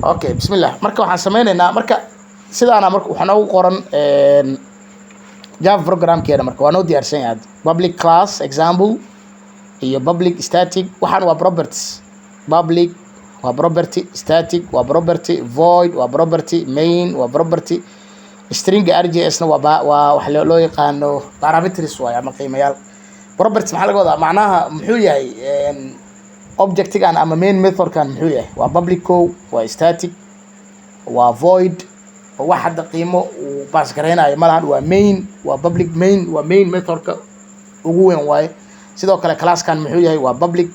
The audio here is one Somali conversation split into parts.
Okay, bismillah. Marka waxaan sameyneynaa, marka sidaana marka waxaa noogu qoran Java programkeena. Marka waa noo diyaarsan yahay public class Example iyo public static. Waxaan waa properties. Public waa property, static waa property, void waa property, main waa property, string args na waa wax loo yaqaano parameters waay ama qiimayaal. Properties maxaa laga wadaa? Macnaha muxuu yahay objectigan ama main methodkan muxuu yahay? Waa public co, waa static, waa void oo wax hadda qiimo uu pass gareynayo ma lahan. Waa main, waa public main, waa main methodka ugu weyn waaye. Sidoo kale classkan muxuu yahay? Waa public,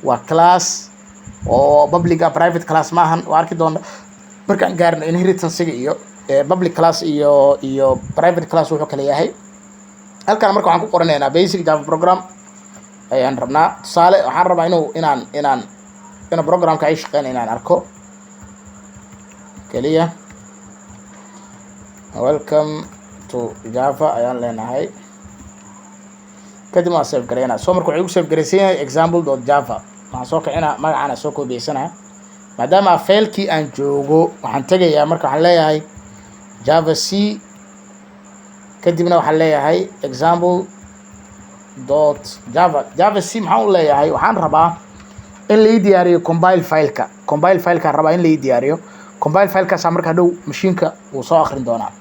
waa class oo public ah, private class maahan. Waa arki doona markaan gaarno inheritancega iyo public class iyo private class wuxuu kala yahay. Halkan marka waxaan ku qoranaynaa basic Java program ayaan rabnaa. Tusaale, waxaan rabaa inuu inaan inaan inuu programka ay shaqeyn inaan arko keliya. "Welcome to Java" ayaan leenahay, kadib waan save gareynaa. So marka wuxuu igu save garaysan yahay example.java. Waxaan soo kicinaa, magacaana soo koobiyeysanaa. Maadaama filekii aan joogo, waxaan tegayaa, marka waxaan leeyahay java c, kadibna waxaan leeyahay example.java. Java c maxaan u leeyahay? Waxaan rabaa in la ii diyaariyo compile fileka. Compile filekaan rabaa in la ii diyaariyo. Compile filekaasaa marka hadhow mashiinka wuu soo akrin doonaa.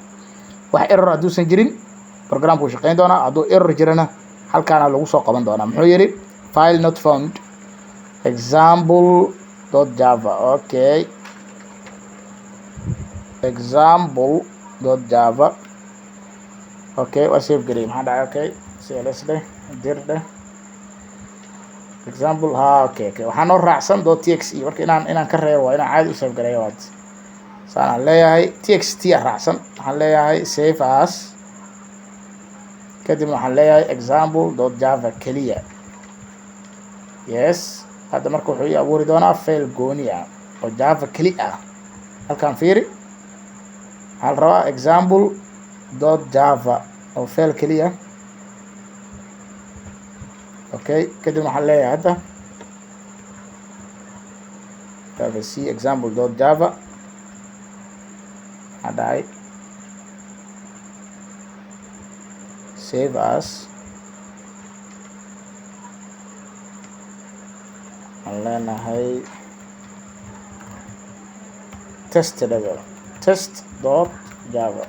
Wax error hadduusan jirin, programka wuu shaqeyn doonaa. Hadduu error jirana, halkaana lagu soo qaban doonaa. Muxuu yidhi? "File not found, example.java." Okay, example.java. Okay, waa save garey. Maxaa dhacay? Okay, cls dheh, dir dheh, example. Ha, okay, waxaa noo raacsan .txt. Marka inaan ka reebo waa inaan caadi u save gareeyo. Waad saanaan leeyahay txt a raacsan. Waxaan leeyahay save as, kadibna waxaan leeyahay example.java keliya. Yes, hadda marka wuxuu ii abuuri doonaa file gooni ah oo Java keli ah. Halkaan fiiri, waxaa la rabaa example.java oo file keliya. Okay, kadibna waxaan leeyahay hadda java c example.java. Maxaa dhacay? Save as, waxaan leenahay test level, test.java.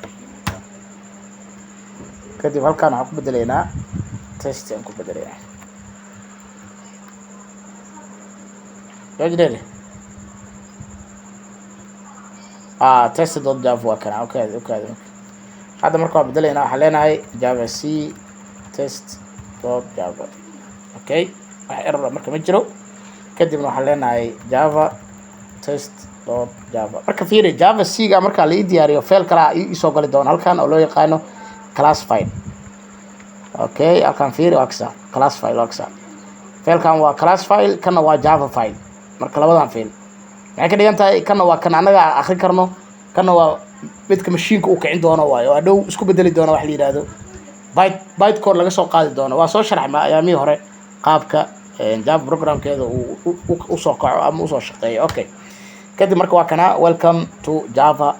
Kadib halkaan waxaan ku bedeleynaa test aan ku bedeleynaa. Engineer, ah, test.java waa kana. Okay, hadda marka waa bedeleynaa. Waxaan leenahay java c test.java. Okay, wax error marka ma jiro. Kadibna waxaan leenahay java test.java. Marka fiiri, java c ga markaa la ii diyaariyo, file kalaa iisoo gali doona halkan oo loo yaqaano class file. Okay, halkan fiiri, waa kasa class file, waa kasa. Filekan waa class file, kana waa Java file. Marka labadan file maxay ka dhigan tahay? Kana waa kan annaga akrin karno, kana waa midka mashiinka uu kicin doono waayo, oo hadhow isku bedeli doono wax la yidhaahdo byte code laga soo qaadi doono. Waa soo sharxma ayaamihii hore qaabka Java programkeeda uu usoo kaco ama usoo shaqeeyo. Okay, kadib marka waa kana "Welcome to Java",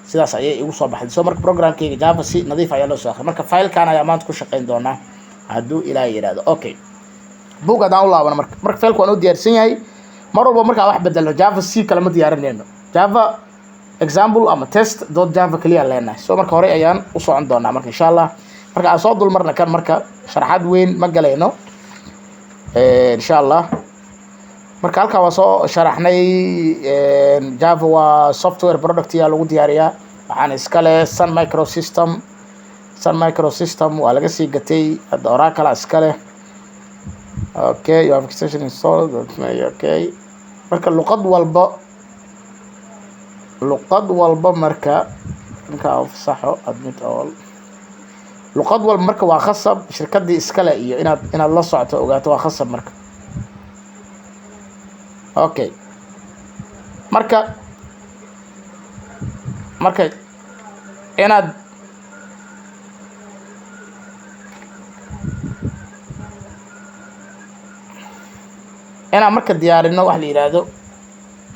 sidaas ayay igu soo baxday. So marka programkeyga Java si nadiif ayaa loo soo akriy. Marka filekan ayaa maanta ku shaqeyn doonaa hadduu Ilaah yidhaahdo. Okay, book haddaan u laabano, marka fileka waan u diyaarsan yahay. Mar walba markaa wax bedelno, java c kale ma diyaarinayno, java example ama test.java keliya leenahay. So marka hore ayaan u socon doonaa. Marka insha Allah marka aan soo dulmarna kan, marka sharaxaad weyn ma galayno insha Allah. Marka halkaa waa soo sharaxnay. Java waa software product yaa lagu diyaariyaa. Waxaan iskale Sun Microsystem. Sun Microsystem waa laga sii gatay, hadda Oracle iskale. Okay, you have extension installed. Okay, marka luqad walba marka ninka fasaxo, admit all. Luqad walba marka waa khasab shirkadii iskale iyo inaad la socoto, ogaato, waa khasab marka. Okay, marka inaad marka diyaarino wax la yidhaahdo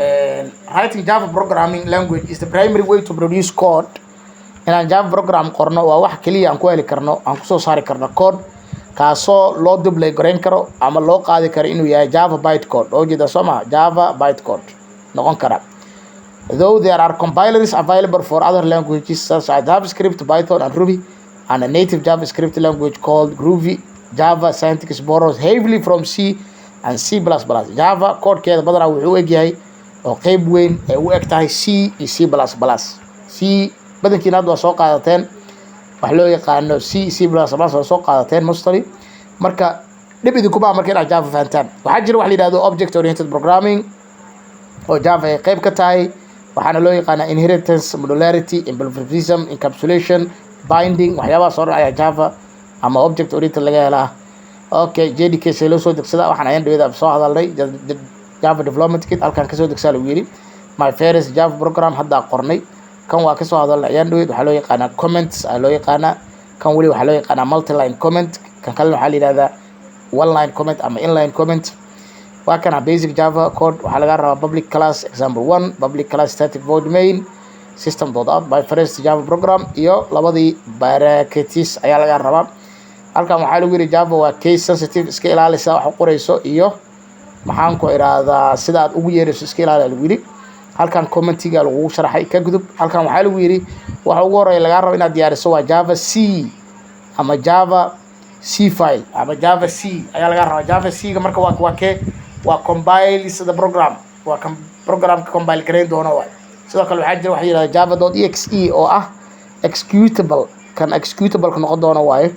Writing Java programming language is the primary way to produce code. Inaan Java program qorno waa wax keliya aan ku heli karno, aan kusoo saari karno code kaasoo loo duplicate garayn karo ama loo qaadi karo inuu yahay Java bytecode oo jeeda, soo maha? Java bytecode noqon kara. Though there are compilers available for other languages such as JavaScript, Python and Ruby, and a native JavaScript language called Groovy, Java syntax borrows heavily from C and C++. Java codekeeda badanaa wuxuu u egyahay oo qeyb weyn ay u eg tahay C iyo C++. C badankiina hadda waa soo qaadateen, wax loo yaqaano C, C++ waa soo qaadateen mostly. Marka dhib idinkuma marka inaad Java fahantaan. Waxaa jira wax la yihahdo object oriented programming oo Java ay qeyb ka tahay. Waxaana loo yaqaanaa inheritance, modularity, polymorphism, encapsulation, binding. Waxyaabahaas oo dhan ayaa Java ama object oriented laga helaa. Okay, JDK see loo soo degsadaa? Waxaan ayaan dhawada soo hadalnay Java Development Kit. Halkan kasoo degsaa lagu yidhi. My first Java program haddaa qornay. Kan waa kasoo hadalnay ayaan dhaweyd. Waxaa loo yaqaanaa comments ayaa loo yaqaanaa. Kan weli waxaa loo yaqaanaa multiline comment. Kan kalena waxaa la yihahdaa one line comment ama inline comment. Waa kana basic Java code. Waxaa laga rabaa public class example one, public class static void main, system dot out, my first Java program iyo labadii brackets ayaa laga rabaa. Halkan waxaa lagu yidhi Java waa case sensitive. Iska ilaalisa wax u qorayso iyo, maxaan ku idhaahdaa, sida aad ugu yeerayso iska ilaali lagu yidhi. Halkan commentiga lagugu sharaxay. Ka gudub. Halkan waxaa lagu yidhi waxa ugu horeeya lagaa rabo inaad diyaariso waa Java C ama Java C file ama Java C ayaa laga rabaa. Java C ga marka waa kee? Waa compiles the program, waa kan programka compile garayn doono waay. Sidoo kale waxaa jira waxa yihahda java.exe oo ah executable, kan executable ka noqon doono waaye.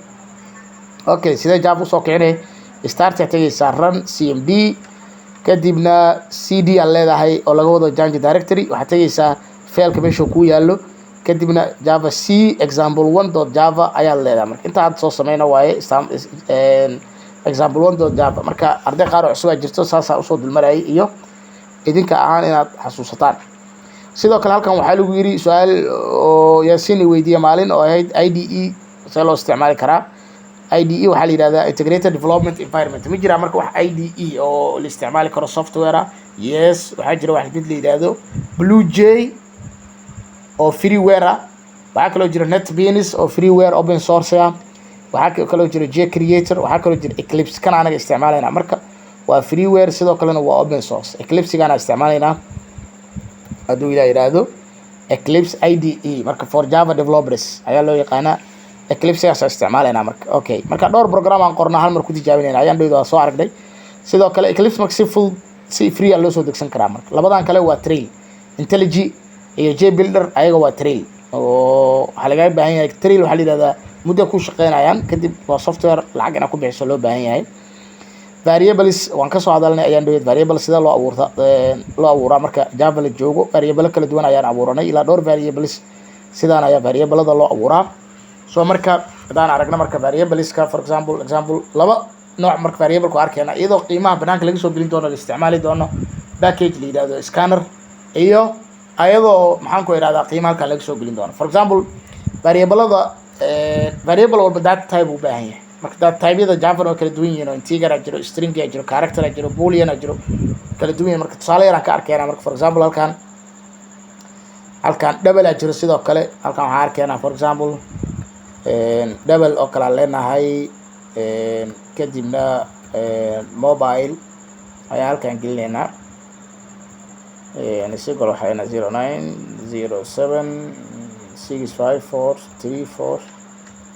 Okay, sidee Java usoo kicinay? Start aad tegaysaa, run cmd, kadibna cd aad leedahay oo laga wado change directory. Waxaad tegaysaa fileka meesha kuu yaallo, kadibna java c example 1.java ayaad leedahay. Marka inta hadda soo sameyna waaye example 1.java. Marka arday qaar oo cusub aa jirto, saasaa usoo dulmarayay iyo idinka ahaan inaad xasuusataan. Sidoo kale halkan waxaa lagu yidhi su-aal oo Yaasiin i weydiiye maalin oo ahayd IDE see loo isticmaali karaa? IDE waxaa la yihahdaa integrated development environment. Ma jiraa marka wax IDE oo la isticmaali karo software ah? Yes, waxaa jira wax mid la yidhaahdo BlueJ oo freeware ah. Waxaa kaloo jira NetBeans oo freeware open source ah. Waxaa kaloo jira JCreator. Waxaa kaloo jira Eclipse. Kan anaga isticmaalayna marka waa freeware, sidoo kalena waa open source. Eclipsegaana isticmaalaynaa hadduu Ilaah yidhaahdo. Eclipse IDE marka for Java developers ayaa loo yaqaanaa. Eclipsegaasa isticmaalaynaa marka. Okay, marka dhowr program aan qorno hal mar ku tijaabinayna ayaan dhowda waa soo aragnay. Sidoo kale Eclipse marka si full, si free a loo soo degsan karaa. Marka labadan kale waa trial. IntelliJ iyo JBuilder ayaga waa trial oo waxaa lagaga baahan yahay. Trial waxaa la yihahdaa muddo ku shaqeynayaan, kadib waa software lacag inaad ku bixiso loo baahan yahay. Variables waan kasoo hadalnay ayaan dhaweyd. Variable sida loo abuurta, loo abuuraa marka Java la joogo? Variable kala duwan ayaan abuuranay, ilaa dhowr variables. Sidaan ayaa variablada loo abuuraa. So marka haddaan aragno marka variableska, for example laba nooc marka variableka arkeyna, iyadoo qiimaha banaanka laga soo gelin doono, la isticmaali doono package la yidhahdo scanner, iyo ayadoo, maxaan ku idhahdaa, qiimaha halkan laga soo gelin doono. For example, variablada, variable walba data type uu baahan yahay. Marka data typeyada Java waa kala duwan yihiin oo integer a jiro, string a jiro, character a jiro, boolean a jiro, kala duwan yihiin. Marka tusaale yaraan ka arkeyna. Marka for example halkan double a jiro. Sidoo kale halkan waxaan arkeynaa, for example, double oo kale aan leenahay, kadibna mobile ayaa halkan gelinaynaa. Isigol waxayna 090765434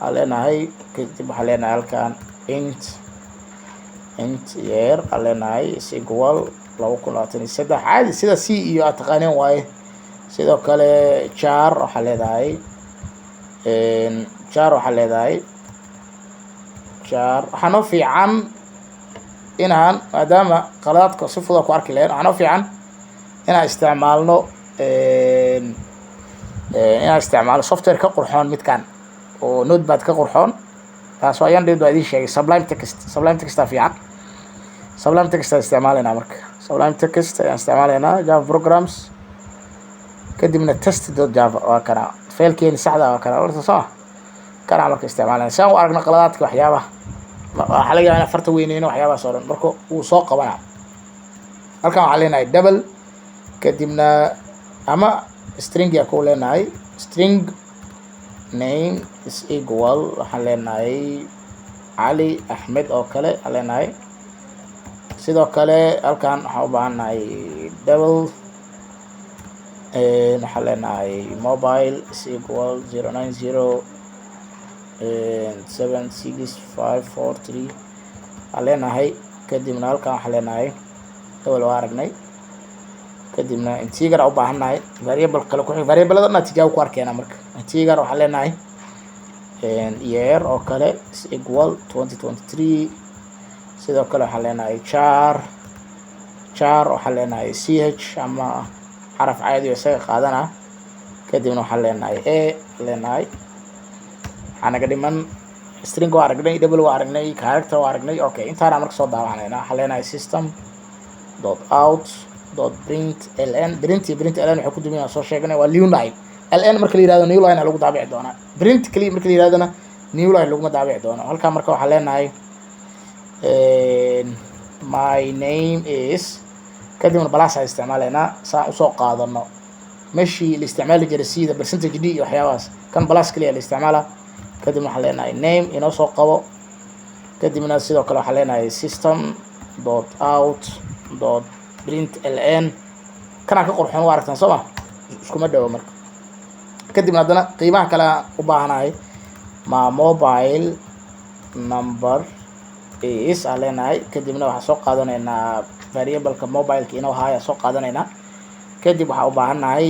aan leenahay. Kadib waxaan leenahay halkan int year aan leenahay is equal 2023. Caadi sida C iyo aad taqaaneen waaye. Sidoo kale char waxaa leedahay, char waxaa leedahay char. Waxaa noo fiican inaan, maadaama qaladaadka si fuda ku arki lahayn, waxaa noo fiican inaan isticmaalno software ka qurxoon midkan oo Notepad ka qurxoon. Taasoo ayaan dhid waa idiin sheegay, Sublime Text. Sublime Textaa fiican. Sublime Text aan isticmaalaynaa. Marka Sublime Text ayaan isticmaalaynaa. Java programs, kadibna test.java. Waa kana filekeeni saxda, waa kana horta soo kana. Marka isticmaalayna si aan u aragno qaladaadka, waxyaabaha waxaa laga yaaba in farta weyneyno, waxyaabahaas oo dhan. Marka wuu soo qabanaa. Halkan waxaa leenahay double. Kadibna ama string yaa ku leenahay, string name is equal waxaan leenahay Cali Axmed oo kale aan leenahay. Sidoo kale halkan waxaan u baahannahay double, waxaan leenahay mobile is equal 09076543 waxaan leenahay. Kadibna halkan waxaan leenahay double, waa aragnay. Kadibna integer u baahannahay, variable kale ku variablada dhan tijaabo ku arkeena. Marka integer waxaan leenahay year oo kale is equal 2023. Sidoo kale waxaan leenahay char, waxaan leenahay ch ama xaraf caadi oo isaga qaadana. Kadibna waxaan leenahay a leenahay. Waxaa naga dhiman string waa aragnay, double waa aragnay, character waa aragnay. Okay, intaana marka soo daawacanayna waxaan leenahay system dot out dot print ln. Print iyo print ln waxay ku duwan soo sheegnay, waa new line. Ln marka la yihahdo new line aa lagu daabici doonaa, print kaliya marka la yihahdona new line laguma daabici doono. Halkaa marka waxaan leenahay my name is, kadibna plus aa isticmaalaynaa saan usoo qaadano meeshii la isticmaali jiray sida percentage d iyo waxyaabahaas. Kan plus kaliya la isticmaala. Kadibna waxaan leenahay name inoo soo qabo. Kadibna sidoo kale waxaan leenahay system dot out dot print ln. Kanaa ka qurxoon, waa aragtaan, soo ma? Iskuma dhawo. Marka kadibna haddana qiimaha kale aan u baahanahay ma mobile number is aan leenahay. Kadibna waxaan soo qaadanaynaa variableka mobileka inoo haaya soo qaadanaynaa. Kadib waxaan u baahannahay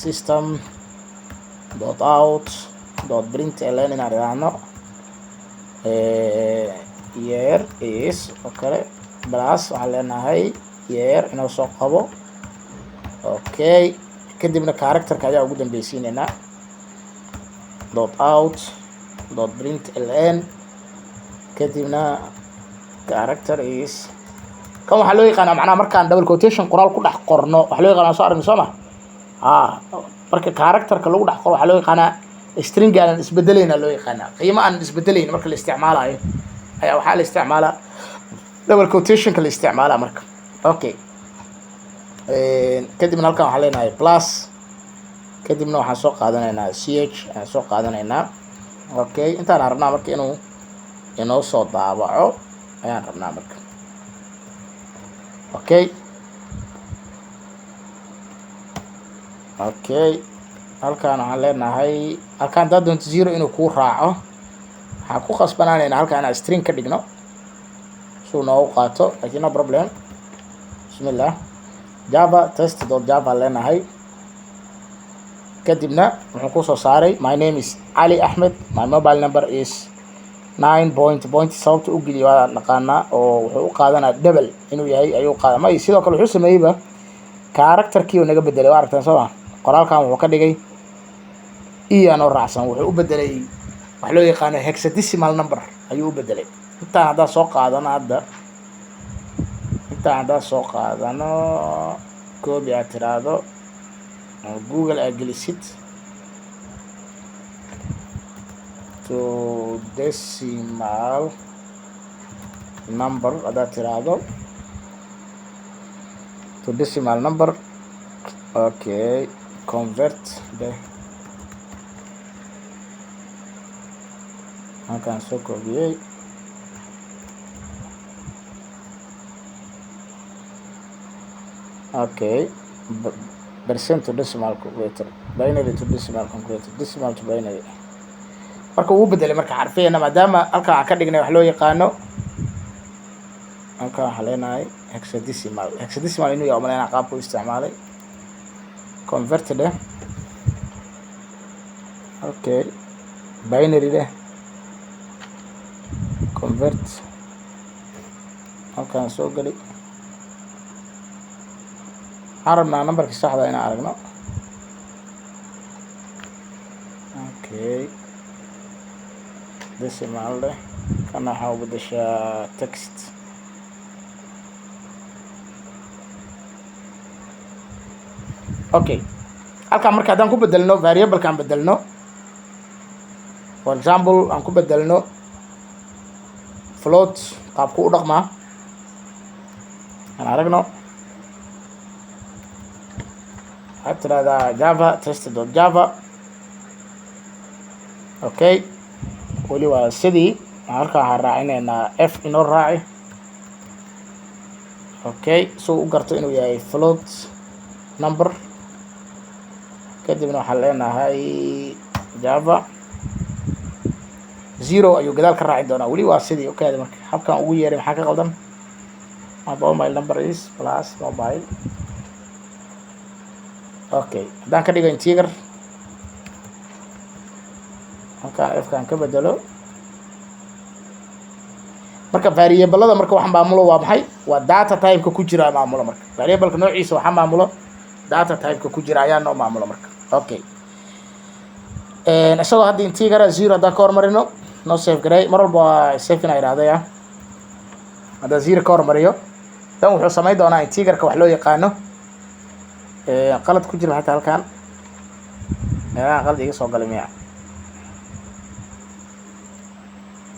system dot out dot print ln inaan idhaahno year is oo kale, plus waxaan leenahay year inoo soo qabo. Okay, kadibna characterka ayaa ugu dambeysiineynaa, dot out dot print ln. Kadibna character is. Kan waxaa loo yaqaanaa macnaha markaan double quotation qoraal ku dhex qorno, waxaa loo yaqaanaa, soo aragni, soo ma? A marka characterka lagu dhex qoro waxaa loo yaqaanaa string aanan isbedelayna loo yaqaanaa. Qiimo aanan isbedelayn marka la isticmaalayo ayaa waxaa la isticmaalaa double quotationka la isticmaalaa marka. Okay, kadibna halkan waxaan leenahay plus. Kadibna waxaan soo qaadanaynaa ch ayaan soo qaadanaynaa. Okay, intaan rabnaa marka inuu inoo soo daabaco ayaan rabnaa marka. Okay, halkan waxaan leenahay, halkaan haddaad doonto zero inuu kuu raaco, waxaan ku khasbanaanaynaa halkaan inaan string ka dhigno suu noogu qaato, lakin no problem. Bismillah, java test dot java leenahay. Kadibna wuxuu kusoo saaray my name is Cali Axmed, my mobile number is nine point point. Sababta u geliya waa naqaanaa oo wuxuu u qaadanaa double inuu yahay ayuu qaada may. Sidoo kale wuxuu sameeyeyba characterkii uu naga bedelay, waa aragtaan, soo ma? Qoraalkan wuxuu ka dhigay e anoo raacsan, wuxuu u bedelay wax loo yaqaano hexadecimal number ayuu u bedelay. Intaan haddaan soo qaadano hadda, intaan haddaan soo qaadano, copy aad tiraahdo oo Google aad gelisid to decimal number, haddaad tiraahdo to decimal number, okay, convert de halkaan soo koobiyey. Okay, percent to decimal calculator, binary to decimal calculator, decimal to binary. Marka wuu bedelay marka xarfiyeena, maadaama halkaan aan ka dhignay wax loo yaqaano, halkaan waxaa leenahay hexadecimal. Hexadecimal inuu yahay umaleynaa qaabka u isticmaalay. Convert dheh, okay, binary dheh, convert. Halkaan soo geli, waxaan rabnaa numberkii saxda inaan aragno. Okay, decimal dheh, kana waxaa u bedeshaa text. Okay, halkaan marka haddaan ku bedelno variablekaan bedelno, for example aan ku bedelno float, qaabku u dhaqmaa aan aragno. Waxaad tirahdaa java test.java. Okay, weli waa sidii. Halkan waxaan raacinaynaa f inoo raaci. Okay, si uu u garto inuu yahay float number. Kadibna waxaan leenahay java zero ayuu gadaal ka raaci doonaa. Weli waa sidii. Okay, marka habkan ugu yeeray maxaa ka qaldan? Mobile number is plus mobile. Okay, haddaan ka dhigo integer, halkaan f kaan ka bedelo. Marka variablada marka wax maamulo waa maxay? Waa data typeka ku jira maamulo. Marka variableka noociisa waxaa maamulo data typeka ku jira ayaa noo maamulo marka. Okay, isagoo hadda integer zero haddaan ka hormarino, noo save garay. Mar walba waa save inaa idhahday ah. Haddaan zero ka hormariyo, dan wuxuu samayn doonaa integerka wax loo yaqaano. Qalad ku jira maxay tahay halkan? Meelaha qalad iga soo galay miya?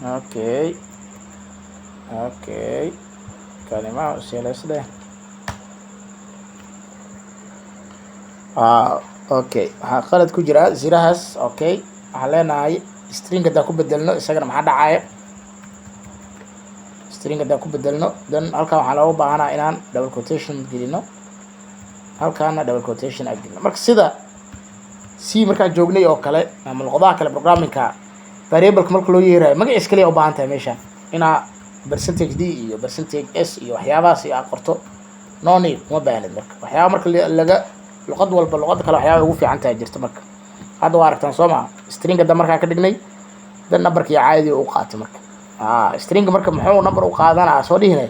Okay, kalima cls dheh. Okay, waxaa qalad ku jira zirahaas. Okay, waxaan leenahay string haddaan ku bedelno isagana maxaa dhacaya? String haddaan ku bedelno, then halkan waxaa looga baahanaa inaan double quotation gelino, halkaana double quotation aan gelino. Marka sida C markaan joognay oo kale ama luqadaha kale programmingka, variableka marka loo yeerayo magaciis kaliya u baahan tahay meeshaan inaa percentage d iyo percentage s iyo waxyaabahaas iyo aad qorto, no need, uma baahnid. Marka waxyaaba marka laga luqad walba luqada kale waxyaaba ugu fiican tahay jirta. Marka hadda waa aragtaan, soo maa? String hadda markaa ka dhignay, dan numberkii caadi u qaatay. Marka string marka muxuu number u qaadanaa? Soo dhihinay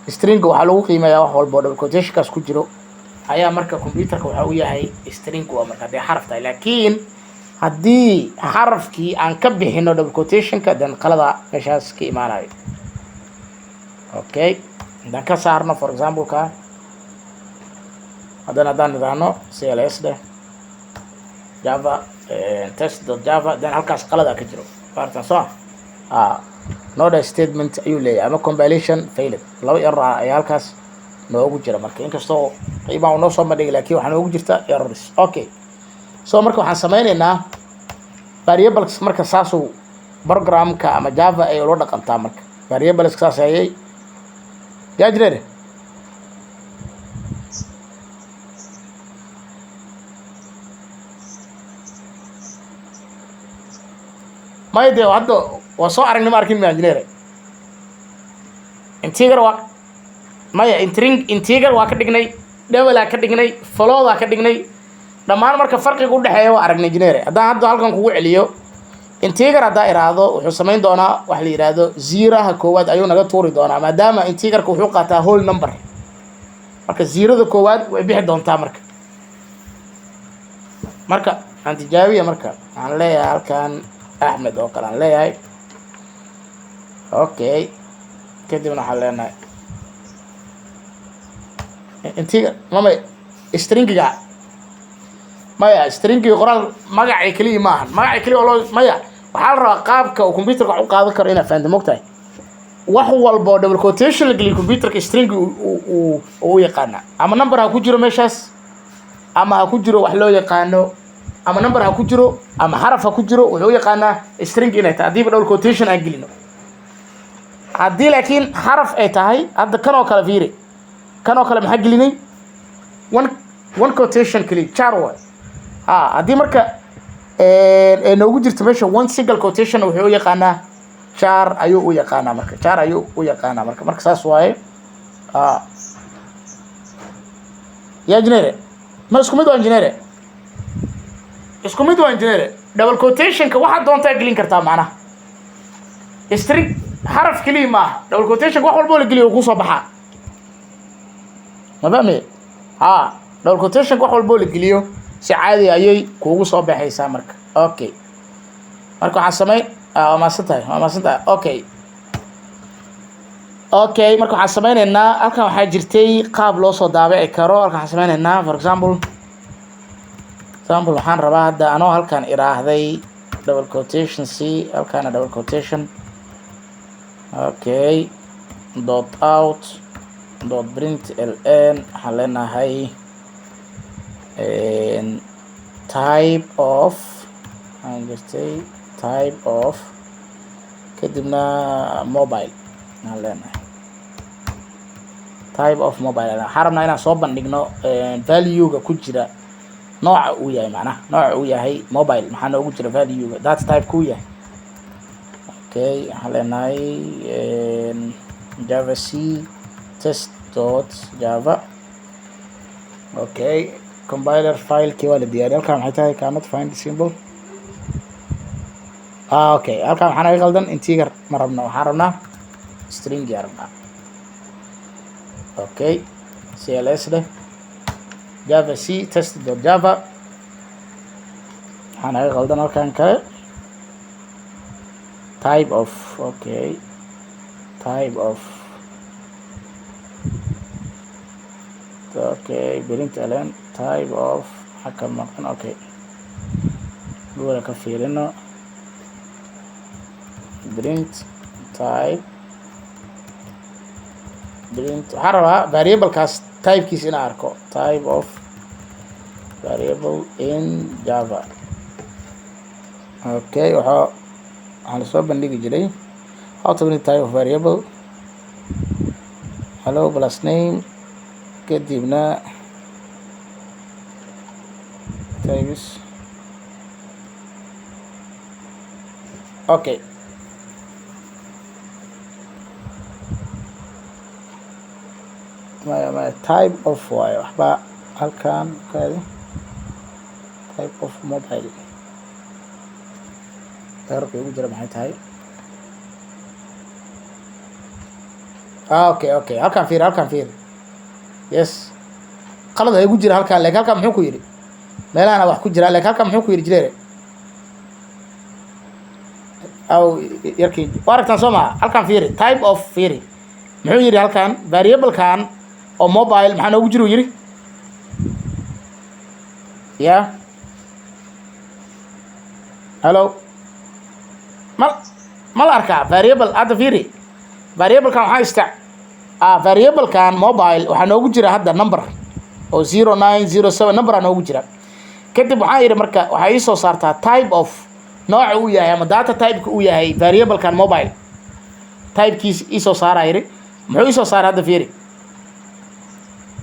string waxaa lagu qiimeeyaa wax walba oo double quotationkaas ku jiro ayaa marka computerka waxa u yahay string. Waa marka hadday xaraf tahay, laakiin haddii xarafkii aan ka bixino double quotationka, then qalada meeshaas ka imaanayo. Okay, haddaan ka saarno, for example-ka haddana haddaan nidhaahno cls dheh java test.java, then halkaas qalada ka jiro maartan soo not a statement ayuu leeyahay ama compilation failed. Laba error ah ayaa halkaas noogu jira. Marka inkastoo qiimaha uu noo soo bandhigay, laakiin waxaa noogu jirta errors. Okay, so marka waxaan sameyneynaa variables. Marka saasuu programka ama Java ay ula dhaqantaa. Marka variables saas ayay yaa jireen. Maya dee, hadda waa soo aragnay, ma arkin ma engineer? Integer waa maya, intring integer waa ka dhignay, double ka dhignay, float ka dhignay, dhammaan. Marka farqiga udhexeeya waa aragnay, engineer. Haddaan hadda halkan kugu celiyo, integer haddaa iraahdo, wuxuu samayn doonaa wax la yidhaahdo zeraha koowaad ayuu naga tuuri doonaa, maadaama integerka wuxuu qaataa whole number. Marka zerada koowaad way bixi doontaa. Marka aan tijaabiya. Marka waxaan leeyahay halkan Axmed oo kale aan leeyahay. Okay, kadibna waxaan leenahay integer mamay stringiga. Maya, stringiga qoraal magacay keliya maahan, magacay keliya oo loo maya. Waxaa la rabaa qaabka uu computerka wax u qaadan karo inaad fahanto. Mogtahay, wax walba oo double quotation la geliyo computerka string uu u yaqaana. Ama number ha ku jiro meeshaas, ama ha ku jiro wax loo yaqaano, ama number ha ku jiro, ama xaraf ha ku jiro, wuxuu u yaqaanaa string inay tahay haddiiba double quotation aan gelino. Haddii laakiin xaraf ay tahay, hadda kan oo kale fiiri, kan oo kale maxaa gelinay? One quotation keliya, char way ha. Haddii marka ay noogu jirto meesha one single quotation, wuxuu u yaqaanaa char ayuu u yaqaanaa. Marka char ayuu u yaqaanaa. Marka saas waaye. Ha ya engineer, ma isku mid waa engineer? Isku mid waa, engineer. Double quotationka waxaad doontaa gelin kartaa, macnaha string xaraf keliya maaha. Double quotationka wax walba oo la geliyo uu kusoo baxaa, ma fahmi? Ha, double quotationka wax walba oo la geliyo si caadi ayay kuugu soo baxaysaa. Marka okay, marka waxaan samayn, waa mahadsan tahay, waa mahadsan tahay. Okay, marka waxaan sameyneynaa halkan waxaa jirtay qaab loo soo daabici karo. Halkan waxaan sameyneynaa, for example, waxaan rabaa hadda anoo halkan iraahday double quotation c, halkaana double quotation. Okay, dot out dot print ln, waxaan leenahay Type of waxaan jirtay type of, kadibna mobile aan leenahay. Type of mobile, waxaan rabnaa inaan soo bandhigno value-ga ku jira, nooca uu yahay, macnaha nooca uu yahay mobile. Maxaa noogu jira value-ga, data type uu yahay? Okay, waxaan leenahay java c test.java. Okay, compiler filekii waa la diyaariyay. Halkan maxay tahay? Cannot find symbol. Ah, okay, halkan waxaa naga qaldan, integer ma rabno, waxaan rabnaa string yaa rabnaa. Okay, cls leh, java c test.java. Waxaa naga qaldan halkan kale, type of. Okay, type of. Okay, print ln type of. Maxaa ka maqan? Okay, google ka fiirino. Print type, print. Waxaan rabaa variablekaas typekiisa inaan arko, type of variable in Java. Okay, waxaa lasoo bandhigi jiray how to print type of variable, hello plus name, kadibna types. Okay, maya, maya, type of waayo waxba halkan kaadi. Type of mobile, errorka igu jira maxay tahay? Ah, okay, halkan fiir, halkan fiir. Yes, qalad ha igu jira halkan, lakin halkan muxuu ku yidhi? Meelahana wax ku jira, lakin halkan muxuu ku yidhi? Jireere aw yarkii waa aragtaan, soo maha? Halkan fiiri, type of fiiri, muxuu yidhi halkan? Variablekan oo mobile maxaa noogu jira uu yidhi? Ya, hello, ma la arkaa variable hadda? Fiiri, variablekan waxaa variablekan mobile waxaa noogu jira hadda number oo 0907, number aa noogu jira. Kadib waxaan yidhi marka waxaa ii soo saartaa type of, nooca uu yahay ama data typeka uu yahay variablekan mobile, typekiis iisoo saaraa yidhi. Muxuu iisoo saaray hadda? Fiiri,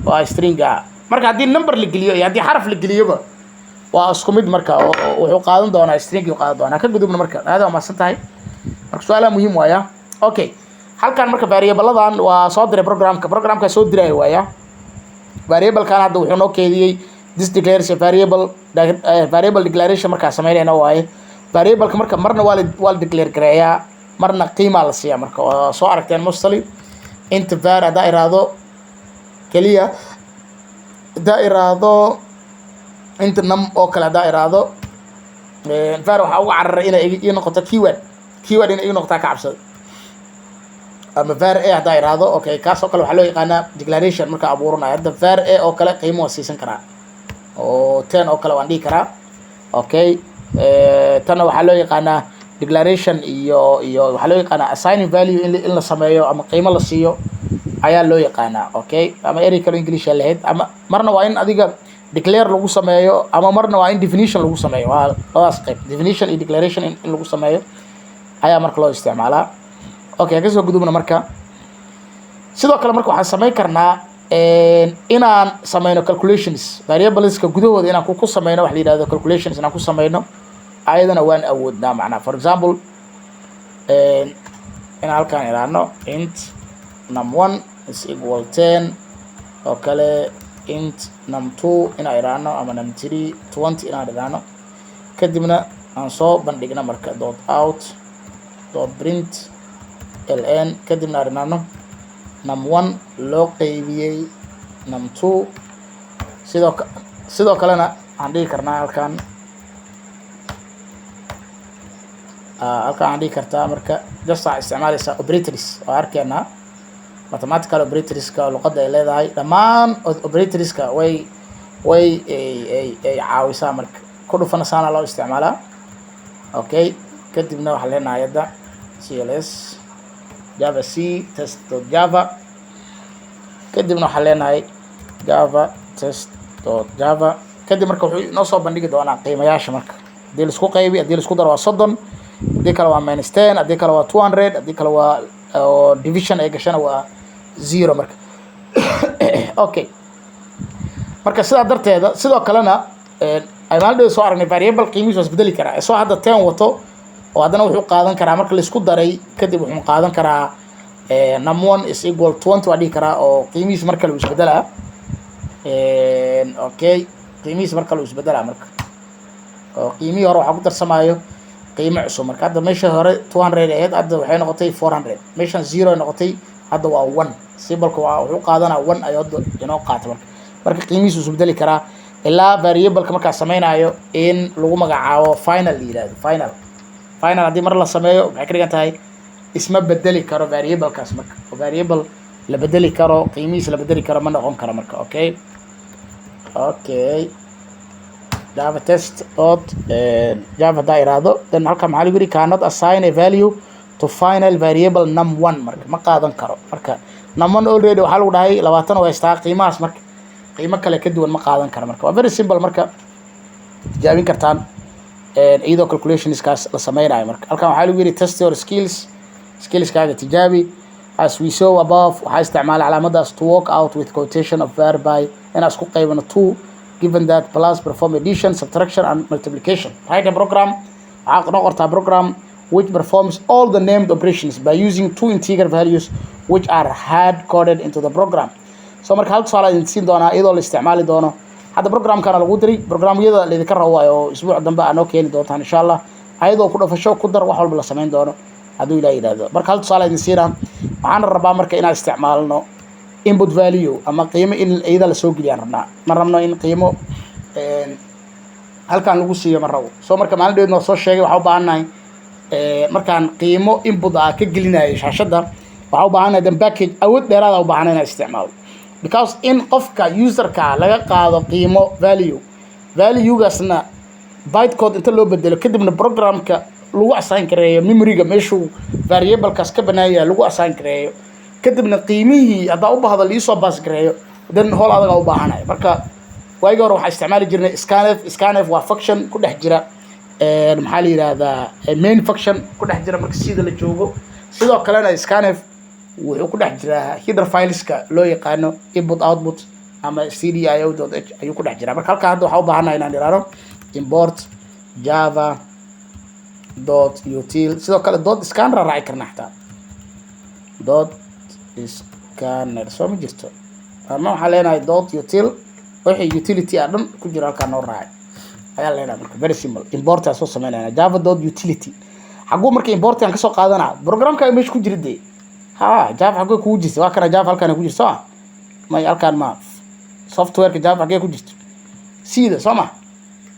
waa string ah. Marka haddii number la geliyo iyo haddii xaraf la geliyoba waa isku mid. Marka wuxuu qaadan doonaa string uu qaadan doonaa. Ka gudubna marka, aad waa mahadsan tahay. Marka su-aalaha muhiim waaya. Okay, halkan marka variabladan waa soo diray programka, programka soo diraya waaya. Variablekan hadda wuxuu noo keediyey, this declares a variable. Variable declaration markaa sameynayna waaye. Variableka marka marna waa la declare gareeyaa, marna qiimaa la siiyaa. Marka waa soo aragteen mostly inta var haddaa iraahdo keliya, haddaa iraahdo inta num oo kale, haddaa iraahdo var, waxaa uga cararay inay ii noqoto keyword, keyword inay ii noqotaa ka cabsada. Ama var a haddaa iraahdo, okay, kaas oo kale waxaa loo yaqaanaa declaration markaa abuuranayo. Hadda var a oo kale qiimo waa siisan karaa oo 10 oo kale waan dhihi karaa. Okay, tanna waxaa loo yaqaanaa declaration iyo waxaa loo yaqaanaa assigning value, in la sameeyo ama qiimo la siiyo ayaa loo yaqaanaa. Okay, ama erey kale English lahayd, ama marna waa in adiga declare lagu sameeyo ama marna waa in definition lagu sameeyo. Waa labadaas qayb, definition iyo declaration in lagu sameeyo ayaa marka loo isticmaalaa. Okay, kasoo gudubna. Marka sidoo kale marka waxaan samayn karnaa inaan sameyno calculations variableska gudahooda, inaan ku sameyno wax la yihahdo calculations, inaan ku sameyno ayadana waan awoodnaa. Macnaha, for example, inaan halkaan idhaahno int num1 is equal 10 oo kale, int num2 inaan idhaahno ama num3 20 inaan idhaahno, kadibna aan soo bandhigno marka dot out dot print ln, kadibna aan idhaahno num1 loo qeybiyey num2. Sidoo kalena waxaan dhihi karnaa halkan waxaan dhihi kartaa marka just waxaa isticmaalaysaa operators oo arkeenaa mathematical operatorska luqadda ay leedahay. Dhammaan operatorska way ay caawisaa. Marka ku dhufana saana loo isticmaalaa. Okay, kadibna waxaan leenahay hadda cls java c test.java, kadibna waxaan leenahay java test.java. Kadib marka wuxuu inoo soo bandhigi doonaa qiimayaasha. Marka haddii laisku qaybi, haddii laisku daro waa 30, haddii kale waa -10, haddii kale waa 200, haddii kale waa oo division ay gashana waa 0. Marka okay, marka sidaa darteeda, sidoo kalena ay maalin dhow soo aragnay, variable qiimihiisu waa isbedeli karaa. Isoo hadda 10 wato oo haddana wuxuu qaadan karaa, marka laisku daray kadib, wuxuu qaadan karaa num one is equal 20 waa dhihi karaa, oo qiimihiisa mar kale uu isbedelaa. Okay, qiimihiisa mar kale uu isbedelaa marka, oo qiimihii hore waxaa ku darsamaayo qiimo cusub. Marka hadda meesha hore 200 ahayd, hadda waxay noqotay 400. Meeshan 0 ay noqotay, hadda waa 1. Symbolka waa wuxuu qaadanaa 1 ayuu hadda inoo qaata. Marka qiimihiisu isbedeli karaa ilaa variableka markaa sameynaayo in lagu magacaabo final la yihahdo. Final haddii mar la sameeyo, waxay ka dhigan tahay isma bedeli karo variablekaas. Marka oo variable la bedeli karo, qiimihiisa la bedeli karo ma noqon karo. Marka okay, java test dot java haddaa iraahdo, then halka maxaa lagu yidhi? Cannot assign a value to final variable num one. Marka ma qaadan karo. Marka num one already waxaa lagu dhahay 20 oo haystaa qiimahaas, marka qiimo kale ka duwan ma qaadan karo. Marka waa very simple. Marka tijaabin kartaan iyadoo calculationskaas la sameynayo. Marka halkan waxaa lagu yidhi test your skills, skillskaaga tijaabi. As we saw above, waxaa isticmaalay calaamadaas to work out the quotient of by inaan isku qaybano two given that plus perform addition, subtraction and multiplication. Write a program, waxaa noo qortaa program which performs all the named operations by using two integer values which are hard coded into the program. So marka hal tusaale idin siin doonaa iyadoo la isticmaali doono. Hadda programkana lagu diray, programyada laydinka rabo waayo oo isbuuc dambe aa noo keeni doontaan insha Allah, ayadoo ku dhafasho, ku dar, wax walba la samayn doono hadduu Ilaah yidhaahdo. Marka hal tusaale idin siinaa. Waxaana rabaa marka inaan isticmaalno input value ama qiimo in iyada lasoo geliyaan rabnaa. Ma rabno in qiimo halkan lagu siiyo, ma rabo. So marka maalin dheed noo soo sheegay, waxaa u baahannahay markaan qiimo input ah ka gelinayo shaashadda, waxaa u baahannahay then package awood dheeraada u baahanay inaan isticmaalo, because in qofka userka laga qaado qiimo value, valuegaasna bytecode inta loo bedelo, kadibna programka lagu assign gareeyo, memoryga meeshuu variablekaas ka banaan yahay lagu assign gareeyo, kadibna qiimihii haddaa u baahdo liisoo pass gareeyo, then howl adagaa u baahanaya. Marka waagii hore waxaa isticmaali jirnay scanf. Scanf waa function ku dhex jira, maxaa la yidhaahdaa, main function ku dhex jira marka sida la joogo. Sidoo kalena scanf wuxuu ku dhex jiraa header fileska loo yaqaano input output ama stdio.h ayuu ku dhex jiraa. Marka halkaa hadda waxaa u baahannahay inaan idhaahno import java.util. Sidoo kale dot scanner raaci karna xataa, dot scanner soo ma jirto, ama waxaan leenahay dot util. Wixii utility ah dhan ku jira halkaa noo raacay ayaa leenahay. Marka very simple, import aa soo sameynayna java.utility. Xaguu marka importigan kasoo qaadanaa? Programka meesha ku jira dee. Ha, Java xagee kugu jirta? Waa kana, Java halkaan ku jirta soo ma? May, halkaan ma. Softwareka Java xagee ku jirto? Sida soo ma?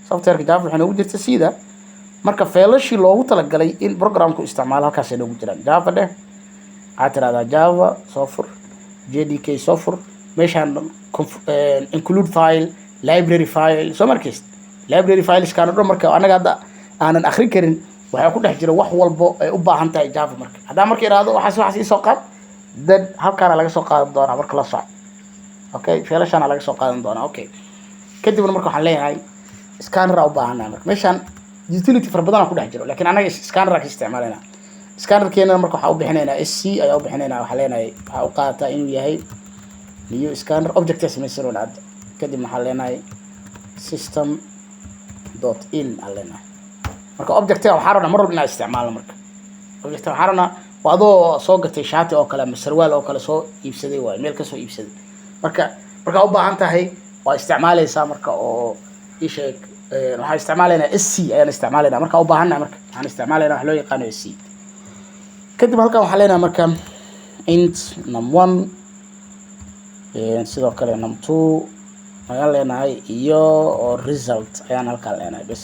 Softwareka Java waxay noogu jirta sida. Marka feelashii loogu talagalay in programku isticmaalo halkaasay noogu jiraan. Java dheh, waxaad tirahdaa Java soo fur, JDK soo fur, meeshaan include file, library file soo markayst, library fileskaan o dhan. Marka annaga hadda aanan akrin karin, waxaa ku dhex jira wax walbo ay u baahan tahay Java. Marka haddaa marka ihahdo waxaas iisoo qaad, then halkaana laga soo qaadan doonaa. Marka la soco, okay, feelashaana laga soo qaadan doonaa. Okay, kadibna marka waxaan leeyahay scanner u baahannahay. Marka meeshaan utility fara badan ku dhex jiro, lakin annaga scanner ka isticmaalayna. Scannerkeena marka waxaa u bixinaynaa sc ayaa u bixinaynaa. Waxaa leenahay waxaa u qaadataa inuu yahay new scanner object samaysan hadda. Kadib waxaan leenahay system.in aan leenahay. Marka objectiga waxaa rabnaa mar walba inaan isticmaalno. Marka objectiga waxaa rabnaa waa adoo soo gatay shaati oo kale ama sarwaal oo kale soo iibsaday waayo, meel kasoo iibsaday. Marka markaa u baahan tahay waa isticmaaleysaa. Marka oo ii sheeg, waxaan isticmaalaynaa sc ayaan isticmaalaynaa. Markaa u baahannahay marka waxaan isticmaalaynaa wax loo yaqaano sc. Kadib halkan waxaan leenahay marka int num one, sidoo kale num two ayaan leenahay, iyo result ayaan halkaan leenahay bes.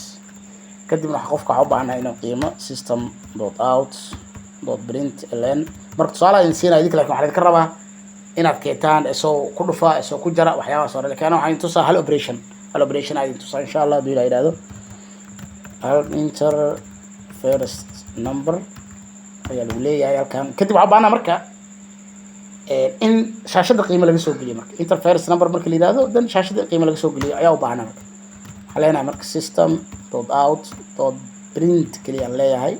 Kadibna qofka waxaa u baahannahay inuu qiimo system.out.print ln. Marka tusaale idin siinaya idinka, lakin waxaa idinka rabaa inaad keentaan isoo ku dhufa, isoo ku jara, waxyaabahaas oo dhan. Lakin ana waxaan idin tusaa hal operation, hal operation aa idin tusaa insha Allah hadduu Ilah yidhahdo. Hal enter first number ayaa lagu leeyahay halkan. Kadib waxaa u baahanaa marka in shaashadda qiimo laga soo geliyo. Marka enter first number marka la yihahdo, then shaashadda qiimo laga soo geliyo ayaa u baahanaa. Marka Waxaan leenahay marka system dot out dot print keliya aan leeyahay,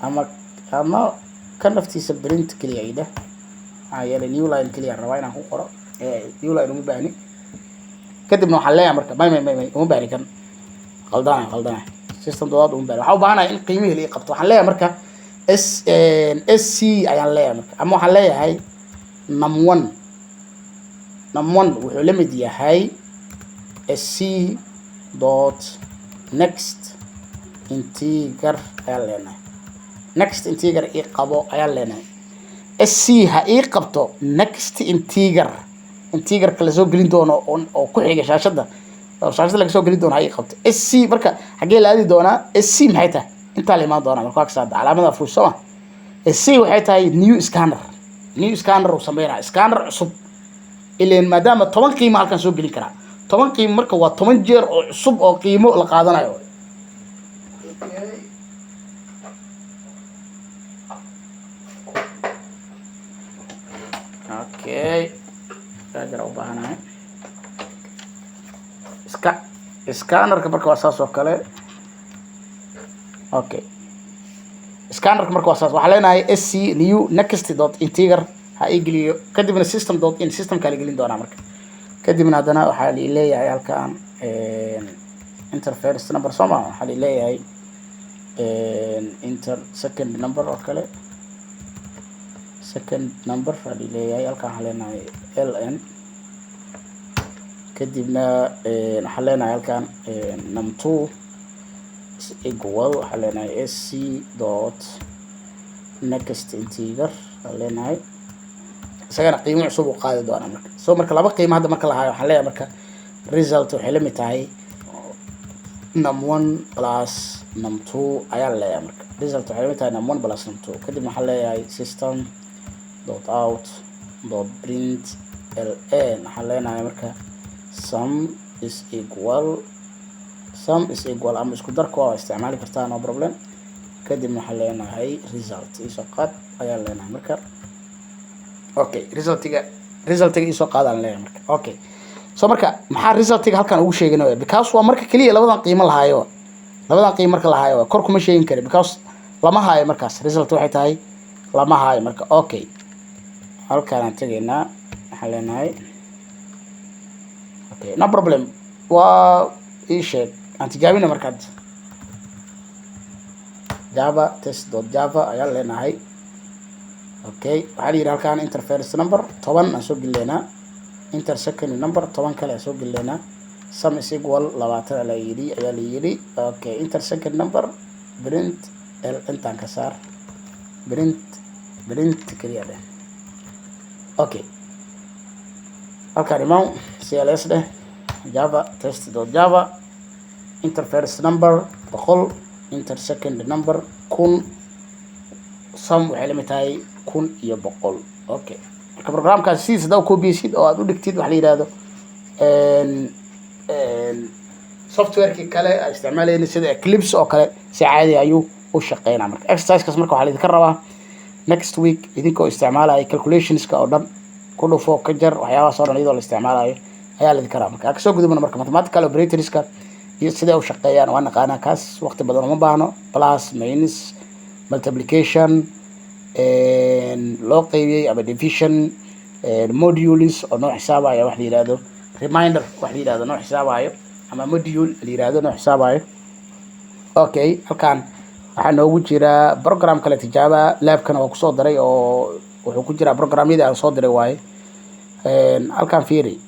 ama kan laftiisa print keliya idheh. Maxaa yeelay new line keliya rabaa inaan ku qoro, new line uma baahni. Kadibna waxaan leeyahay marka may may may may uma baahni kan, qaldana qaldana, system dot out uma baahni. Waxaan u baahanahay in qiimihii la ii qabto. Waxaan leeyahay marka s s c ayaan leeyahay marka, ama waxaan leeyahay num one. Num one wuxuu la mid yahay s c dot next integer ayaan leenahay. Next integer ii qabo ayaan leenahay. S c ha ii qabto next integer, integerka lasoo gelin doono oo ku xiga shaashadda, oo shaashadda laga soo gelin doono ha ii qabto s c. Marka xaggee la aadi doonaa? S c maxay tahay? Intaa la imaan doonaa marka. Waa kasaada calaamada fuush soo ma? S c waxay tahay new scanner. New scanner uu sameynaa, scanner cusub ileen, maadaama 10 qiimo halkan soo gelin karaa. 10 qiimo marka waa 10 jeer oo cusub oo qiimo la qaadanayo. Okay, charger u baahanahay. Iska scannerka marka waa saas oo kale. Okay, scannerka marka waa saas. Waxaa leenahay sc new next dot integer ha ii geliyo. Kadibna system dot in, systemkaa la gelin doonaa marka. Kadibna haddana waxaa li leeyahay halkan enter first number soo ma? Waxaa li leeyahay enter second number oo kale. Second number waxaa li leeyahay halkan. Waxaan leenahay ln. Kadibna waxaan leenahay halkan num two is equal, waxaan leenahay sc dot next integer waxaan leenahay. Isagana qiimo cusub uu qaadi doonaa marka. So marka laba qiimo hadda marka lahayo, waxaan leeyahay marka result waxay la mid tahay num one plus num two ayaan leeyahay marka. Result waxay la mid tahay num one plus num two. Kadibna waxaan leeyahay system dot out dot print ln. Waxaan leenahay marka sum is equal, sum is equal ama isku darka waa isticmaali kartaa, no problem. Kadibna waxaan leenahay result isoo qaad ayaan leenahay marka. Okay, resultiga isoo qaadaan leeyahay marka. Okay, so marka maxaa resultiga halkan ugu sheeganaya? Because waa marka keliya labadan qiimo lahaayo. Labadan qiimo marka lahaayo kor kuma sheegin kari, because lama haayo markaas. Result waxay tahay lama haayo marka. Okay, halkaan tegaynaa. Waxaan leenahay okay, no problem, waa ii sheeg. Aan tijaabina markaad java test dot java ayaan leenahay. Okay, waxaa la yidhi halkaan enter first number, 10 aan soo gelineynaa. Enter second number, 10 kale aan soo gelineynaa. Sum is equal 20 la yidhi ayaa la yidhi. Okay, enter second number, print l, intaan ka saar, print keliya dheh. Okay, halkaan imaw, cls dheh, java test dot java. Enter first number 100, enter second number 1000, sum waxay la mid tahay 1100. Okay, marka programkaas sidiis haddaa copysid oo aad u dhigtid waxa la yihahdo softwarekii kale aad isticmaalayna sida Eclipse oo kale, si caadi ayuu u shaqeynaa. Marka exercisekaas marka waxaa laidinka rabaa next week idinkoo isticmaalaya calculationska oo dhan, ku dhufo, ka jar, waxyaabahaas oo dhan iyadoo la isticmaalayo ayaa laidinka rabaa. Marka kasoo gudubna marka mathematical operatorska iyo siday u shaqeeyaan waa naqaanaa, kaas waqti badan uma baahno. Plus, minus, multiplication, loo qeybiyey ama division, modulus oo noo xisaabayo wax la yihahdo remainder, wax la yihahdo noo xisaabayo, ama module la yihahdo noo xisaabayo. Okay, halkan waxaa noogu jira program kale tijaaba, labkana waa kusoo diray oo wuxuu ku jiraa programyadii aan soo diray waaye. Halkan fiiri,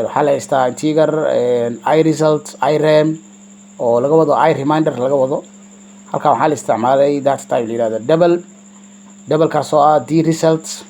waxaa la haystaa integer i result, irem oo laga wado i remainder laga wado. Halkan waxaa la isticmaalay data type la yihahdo double, doublekaas oo ah d result.